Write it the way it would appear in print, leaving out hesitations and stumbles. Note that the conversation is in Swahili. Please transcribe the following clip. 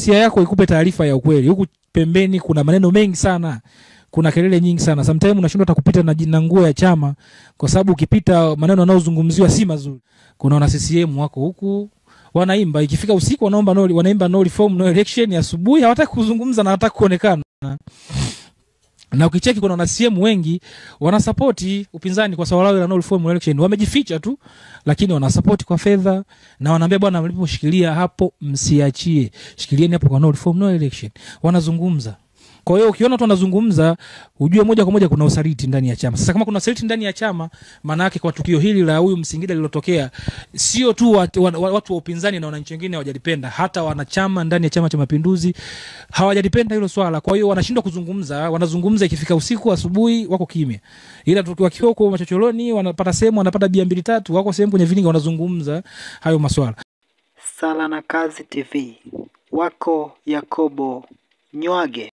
Hisia yako ikupe taarifa ya ukweli. Huku pembeni kuna maneno mengi sana, kuna kelele nyingi sana. Sometimes unashindwa hata kupita na nguo ya chama, kwa sababu ukipita maneno yanayozungumziwa si mazuri. Kuna wana CCM wako huku wanaimba, ikifika usiku wanaomba no, wanaimba no reform no election, asubuhi hawataki kuzungumza na hawataki kuonekana. Na ukicheki kuna wana CCM wengi wanasapoti upinzani kwa swala la no reform no election, wamejificha tu, lakini wanasapoti kwa fedha na wanaambia bwana, mliposhikilia hapo msiachie, shikilieni hapo kwa no reform no election. Wanazungumza. Kwa hiyo ukiona watu wanazungumza, ujue moja kwa moja kuna usaliti ndani ya chama. Sasa kama kuna usaliti ndani ya chama, maana yake kwa tukio hili la huyu Msingida lililotokea, sio tu watu wa upinzani na wananchi wengine hawajalipenda, hata wanachama ndani ya Chama cha Mapinduzi hawajalipenda hilo swala. Kwa hiyo wanashindwa kuzungumza, wanazungumza ikifika usiku, asubuhi wako kimya. Ila wakiwa huko machocholoni wanapata sehemu, wanapata bia mbili tatu, wako sehemu kwenye vilinga wanazungumza hayo maswala. Sala na Kazi TV, wako Yakobo Nywage.